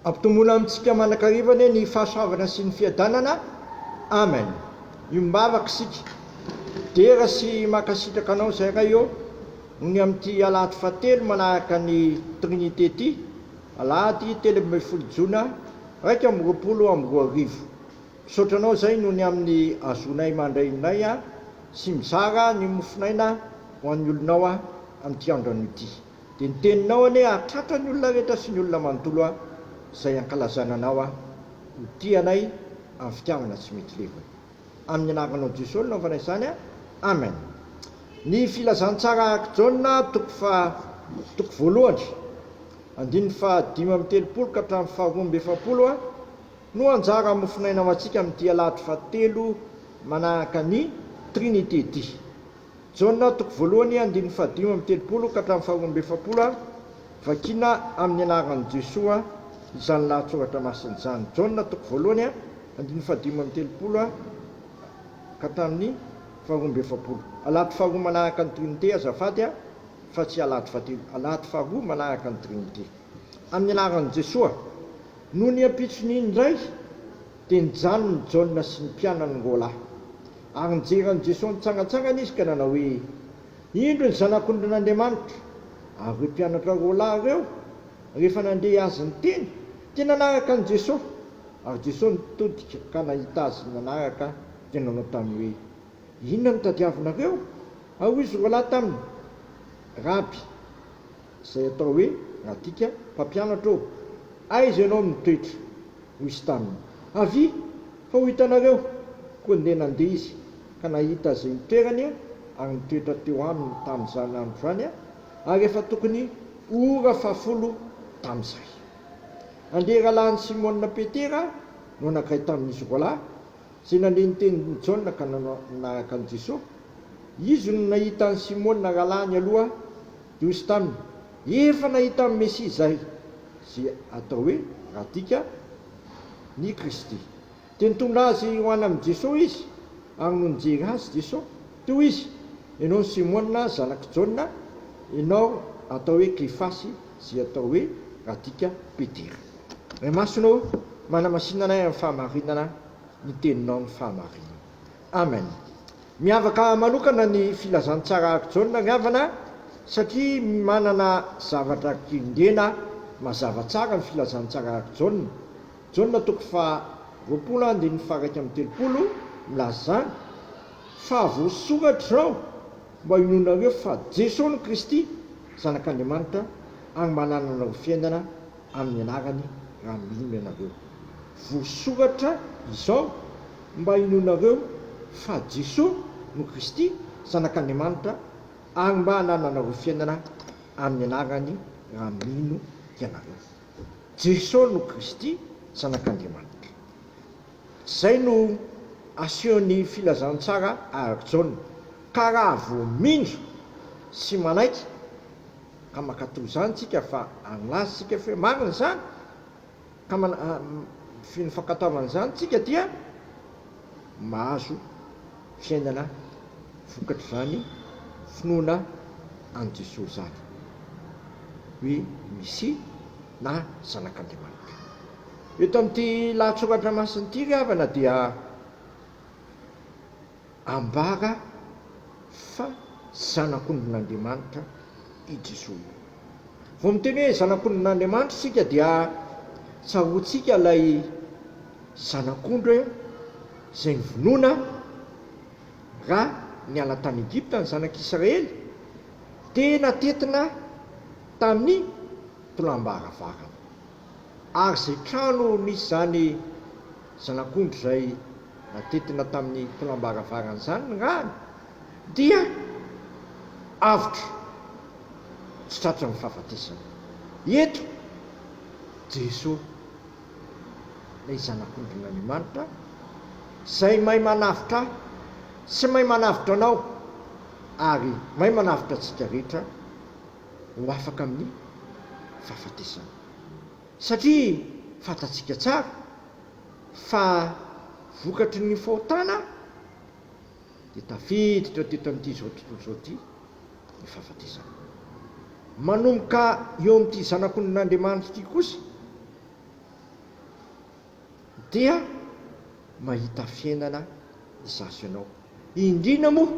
Ampitomboina amintsika mandrakariva anie ny fahasoavana sy ny fiadanana. Amen. Iombavaka isika. Dera sy mankasitraka anao izay Ray ô, noho ny amin'ity alahady fahatelo manaraka ny Trinite ity, alahady 13 jona 2021. Misaotra anao izay noho ny amin'ny ahazoanay mandray indray sy mizara ny mofon'aina ho an'ny olonao amin'ity andro anio ity. Dia ny teninao anie hahatratra ny olona rehetra sy ny olona manontolo aho izay ankalazana anao aho ho tia anay amin'ny fitiavana tsy mety levona. Amin'ny anaranao Jesoa no naovana izany a. Amen. Ny filazantsara araka Jaona toko faha toko voalohany andininy faha 35 ka hatramin'ny faha 42 a no anjara mofonaina ho antsika amin'ity alahady fahatelo manahaka ny Trinite ity. Jaona toko voalohany andininy faha-35 ka hatramin'ny faha-42 a Vakina amin'ny anaran'i Jesoa izany lahatsoratra masina izany. Jaona toko voalohany andininy faha-35 a ka hatramin'ny faha-42. Alahady faharoa manaraka ny Trinite azafady a fa tsy alahady fahatelo. Alahady faharoa manaraka ny Trinite. Amin'ny anaran'i Jesoa. Nony ampitson'iny indray dia nijanona i Jaona sy ny mpianany roalahy. Ary nijery an'i Jesoa nitsangantsangana izy ka nanao hoe, Indro ny Zanak'ondrin'Andriamanitra! Ary ireo mpianatra roalahy ireo, rehefa nandre Azy niteny, dia nanaraka an'i Jesoa. Ary Jesoa nitodika ka nahita azy nanaraka, dia nanao taminy hoe, Inona no tadiavinareo? Ary hoy izy roalahy taminy, Raby, izay atao hoe, nadika, Mpampianatra ô, aiza ianao no mitoetra? Hoy izy taminy, Avia, fa ho hitanareo. Koa ndeha nandeha izy, ka nahita izay nitoerany ary nitoetra teo aminy tamin'izany andro izany, ary efa tokony ho ora fahafolo tamin'izay. Andrea rahalahin'i Simona Petera no nankay tamin'izy roalahy, izay nandre ny tenin'i Jaona ka nanaraka an'i Jesoa. Izy no nahita an'i Simona rahalahiny aloha, dia hoy izy taminy, Efa nahita an'i Mesia izahay, izay atao hoe, raha adika, ny Kristy. Dia nitondra azy ho any amin'i Jesoa izy, ary nony nijery azy Jesoa, dia hoy Izy, Ianao no Simona, zanak'i Jaona, ianao atao hoe Kefasy, izay atao hoe, raha adika, Petera. Ray Masina ô, manamasina anay amin'ny fahamarinana, ny Teninao no fahamarinana. Amen. Miavaka manokana ny filazantsara araka Jaona ry havana satria manana zavatra kendrena mazava tsara ny filazantsara araka Jaona. Jaona toko faha 20 andininy faha 31 milaza izany fa voasoratra izao mba hinoanareo fa Jesoa no Kristy Zanak'Andriamanitra ary mba hanananareo fiainana amin'ny anarany raha mino ianareo. Voasoratra izao mba hinoanareo fa Jesoa no Kristy, Zanak'Andriamanitra, ary mba hanananareo fiainana amin'ny anarany raha mino ianareo. Jesoa no Kristy, Zanak'Andriamanitra. Izay no asehon'ny filazantsara araka Jaona. Ka raha vao mino sy manaiky ka mankatò izany tsika fa anlaza tsika fa hoe marina izany, ka feno fankatoavana izany tsika dia mahazo fiainana vokatr'izany finoana an'i Jesoa izany hoe Mesia na Zanak'Andriamanitra. Eto amin'ity lahatsoratra masina ity ry havana dia Ambara fa Zanak'ondrin'Andriamanitra i Jesoa io. Vao miteny hoe Zanak'ondrin'Andriamanitra isika dia tsaroantsika ilay Zanak'ondry izay novonoina raha niala tany Egypta ny Zanak'Israely dia natetina tamin'ny tolam-baravarana. Ary izay trano nisy izany Zanak'ondry izay natetina tamin'ny tolam-baravarana izany ny rany dia avotra tsy tratran'ny fahafatesana. Eto Jesoa ilay Zanak'ondrin'Andriamanitra izay mahay manavotra ahy sy mahay manavotra anao ary mahay manavotra antsika rehetra ho afaka amin'ny fahafatesana. Satria fantatsika tsara fa vokatry ny fahotana dia tafiditra teto amin'ity izao tontolo izao ity ny fahafatesana. Manomboka eo amin'ity Zanak'ondrin'Andriamanitra ity kosa. Dia mahita fiainana izaho sy ianao. Indrindra moa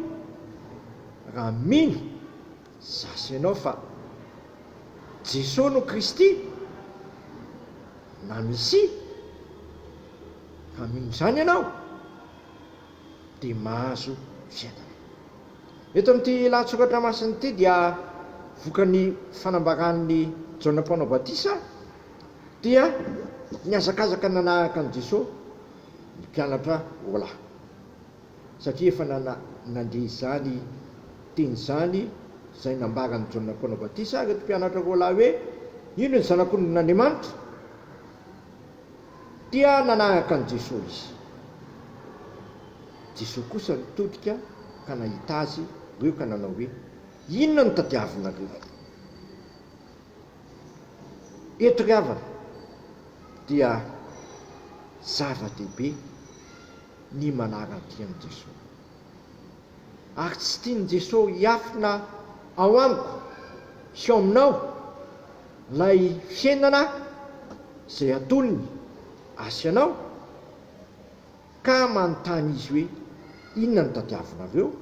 raha mino izaho sy ianao fa Jesoa no Kristy na Mesia, raha mino izany ianao dia mahazo fiainana. Eto amin'ity lahatsoratra masina ity dia vokany fanambaran'i Jaona Mpanao Batisa dia nihazakazaka nanaraka an'i Jesoa ny mpianatra roalahy, satria efa nandre izany teny izany izay nambaran'i Jaona Mpanao Batisa ireto mpianatra roalahy hoe, Indro ny Zanak'ondrin'Andriamanitra! Dia nanaraka an'i Jesoa izy. Jesoa kosa nitodika ka nahita azy ireo ka nanao hoe, Inona no tadiavinareo? Eto ry havana dia zava-dehibe ny manara-dia an'i Jesoa. Ary tsy tian'i Jesoa hiafina ao amiko sy ao aminao ilay fiainana izay atolony ahy sy anao, ka manontany Izy hoe, Inona no tadiavinareo?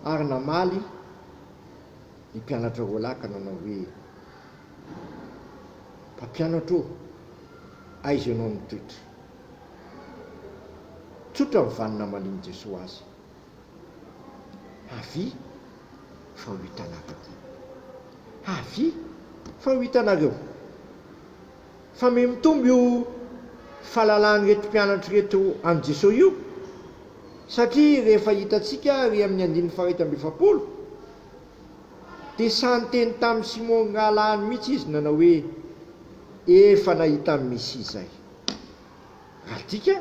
Ary namaly ny mpianatra roalahy ka nanao hoe, Mpampianatra ô, aiza ianao no mitoetra? Tsotra ny vanona namalian'i Jesoa azy, Avia fa ho hitanareo. Avia fa ho hitanareo. Fa mihamitombo io fahalalan'ireto mpianatra ireto an'i Jesoa io, satria rehefa hitantsika ary amin'ny andininy faha-41, dia sahy niteny tamin'i Simona rahalahiny mihitsy izy nanao hoe, Efa nahita an'i Mesia izahay. Radika,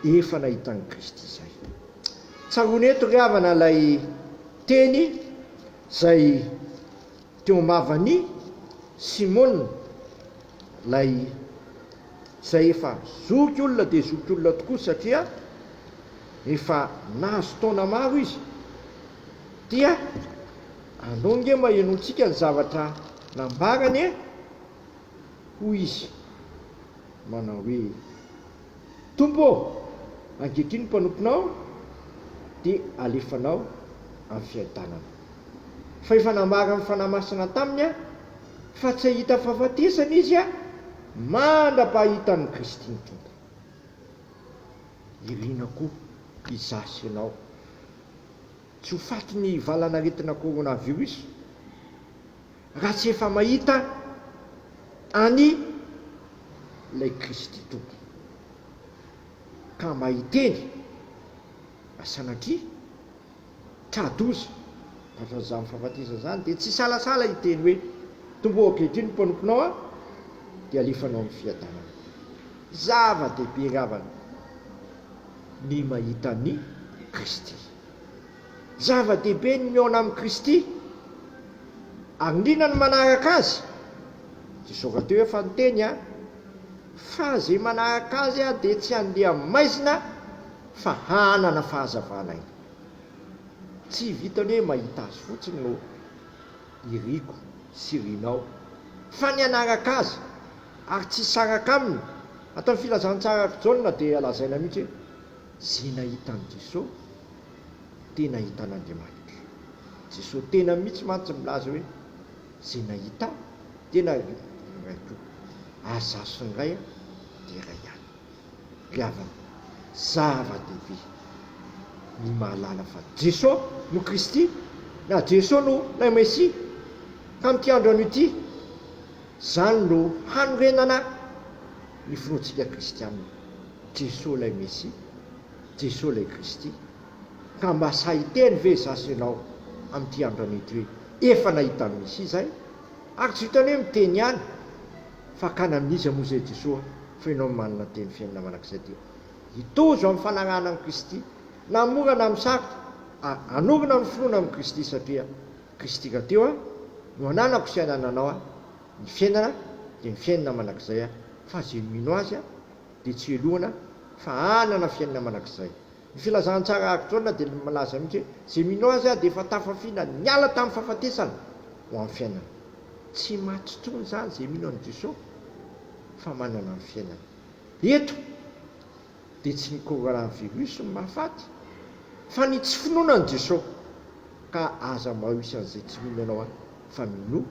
Efa nahita an'i Kristy izahay. Tsaroana eto ry havana ilay teny izay teo am-bavan'i Simona, ilay izay efa zoky olona dia zoky olona tokoa satria efa nahazo taona maro izy, dia andao ange mba henointsika ny zavatra nambarany e! Hoy izy manao hoe, Tompo ô, ankehitriny ny mpanomponao dia alefanao amin'ny fiadanana. Fa efa nambaran'ny Fanahy Masina taminy aho fa tsy hahita fahafatesana izy mandra-pahitan'i Kristy ny Tompo. Irina koa izaho sy ianao tsy ho faty ny valan'aretina coronavirus raha tsy efa mahita an'i ilay Kristy Tompo. Ka mba hiteny raha sanatria tra-doza tratran'izany fahafatesana izany dia tsy hisalasala hiteny hoe, Tompo ô, ankehitriny ny mpanomponao aho dia alefanao amin'ny fiadanana. Zava-dehibe ry havana ny mahita an'i Kristy. Zava-dehibe ny mihaona amin'i Kristy ary indrindra ny manaraka Azy. Jesoa rahateo efa niteny fa izay manaraka Azy dia tsy handeha maizina fa hanana fahazavana aina. Tsy vitan'ny hoe mahita Azy fotsiny no iriko sy irinao fa ny hanaraka Azy ary tsy hisaraka Aminy. Ato amin'ny filazantsara araka Jaona dia lazaina mihitsy hoe izay nahita an'i Jesoa dia nahita an'Andriamanitra. Jesoa tena mihitsy mantsy milaza hoe izay nahita Ahy dia nahita ny Ray koa. Ary izaho sy ny Ray dia iray ihany. Ry havana, zava-dehibe ny mahalala fa Jesoa no Kristy na Jesoa no ilay Mesia. Ka amin'ity andro anio ity, izany no hanorenana ny finoantsika kristiana. Jesoa ilay Mesia, Jesoa ilay Kristy. Ka mba sahy hiteny ve izaho sy ianao amin'ity andro anio ity hoe, efa nahita ny Mesia izahay? Ary tsy vitan'ny hoe miteny ihany, fa hakana amin'iza moa izay Jesoa fa ianao no manana teny fiainana mandrakizay dia hitozo amin'ny fanarahana an'i Kristy na amin'ny mora na amin'ny sarotra ary hanorina ny finoana amin'i Kristy satria Kristy rahateo no ananako sy anananao ny fiainana dia ny fiainana mandrakizay fa izay mino Azy dia tsy helohana fa hanana fiainana mandrakizay. Ny filazantsara araka Jaona dia milaza mihitsy hoe izay mino Azy dia efa tafafina niala tamin'ny fahafatesana ho amin'ny fiainana. Tsy maty intsony izany izay mino an'i Jesoa fa manana ny fiainana. Eto dia tsy ny coronavirus no mahafaty fa ny tsy finoana an'i Jesoa. Ka aza mba ho isan'izay tsy mino ianao fa minoa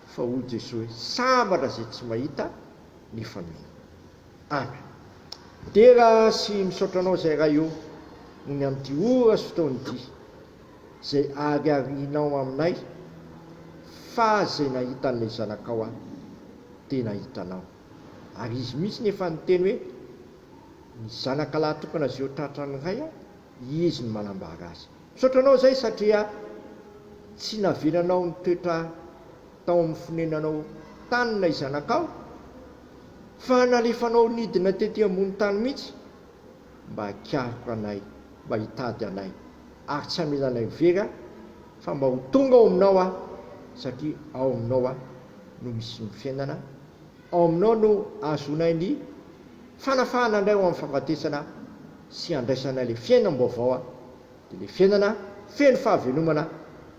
fa hoy Jesoa hoe sambatra izay tsy mahita nefa mino. Amen. Dera sy misaotra anao izay Ray o noho ny amin'ity ora sy fotoana ity izay ariarianao aminay fa izay nahita an'ilay zanakao aho dia nahita anao. Ary izy mihitsy no efa niteny hoe ny zanaka lahy tokana izay ho tratran'ny Ray aho izy no manambara azy. Misaotra anao izay satria tsy navelanao nitoetra tao amin'ny fonenanao tany ilay zanakao fa nalefanao nidina tety ambony tany mihitsy mba hikaroka anay, mba hitady anay ary tsy hamela anay ho very aho fa mba ho tonga ao aminao aho satria ao aminao aho no misy ny fiainana, ao aminao no ahazoanay ny fanafahana indray ho amin'ny fahafatesana sy handraisanay ilay fiainam-baovao dia ilay fiainana feno fahavelomana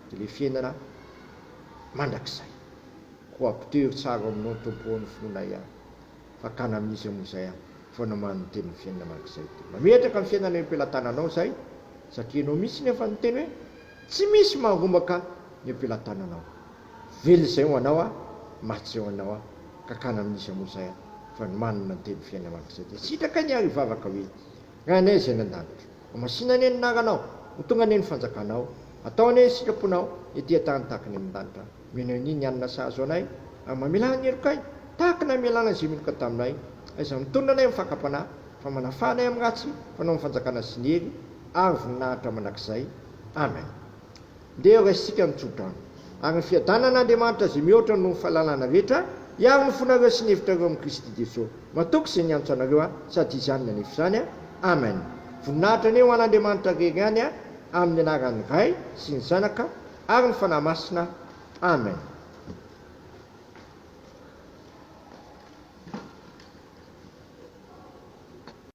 dia ilay fiainana mandrakizay. Koa ampiteho tsara ao aminao Tompo ô ny finoanay ahy fa kana amin'iza moa izay aho vao namaly ny tenin'ny fiainana mandrakizay dia mametraka ny fiainana eo am-pelatananao izay satria ianao mihitsy no efa niteny hoe tsy misy maharombaka ny eo am-pelatananao. Velona izay ho anao aho, maty izay ho anao aho ka kana amin'iza moa izay aho fa nomanina ny tenin'ny fiainana mandrakizay dia sitraka ny ahy hivavaka hoe Rainay izay any an-danitra, Homasina anie ny anaranao, ho tonga anie ny fanjakanao, atao anie ny sitraponao ety an-tany tahaka ny any an-danitra. Omena anie ny hanina sahaza ho anay, ary mamelà ny helokay, tahaka ny namelàna izay meloka taminay. Aiza mitondra anay amin'ny fakam-panahy, fa manafaha anay amin'ny ratsy, fanao ny fanjakana sy ny hery ary voninahitra mandrakizay. Amen. Ndeha horaisintsika ny tsodrano. Ary ny fiadanan'Andriamanitra izay mihoatra noho ny fahalalana rehetra, hiaro ny fonareo sy ny hevitrareo amin'i Kristy Jesoa. Matoky izay niantso anareo aho, sady Izy ihany nanefa izany. Amen. Voninahitra anie ho an'Andriamanitra irery ihany, amin'ny anaran'ny Ray sy ny Zanaka ary ny Fanahy Masina. Amen.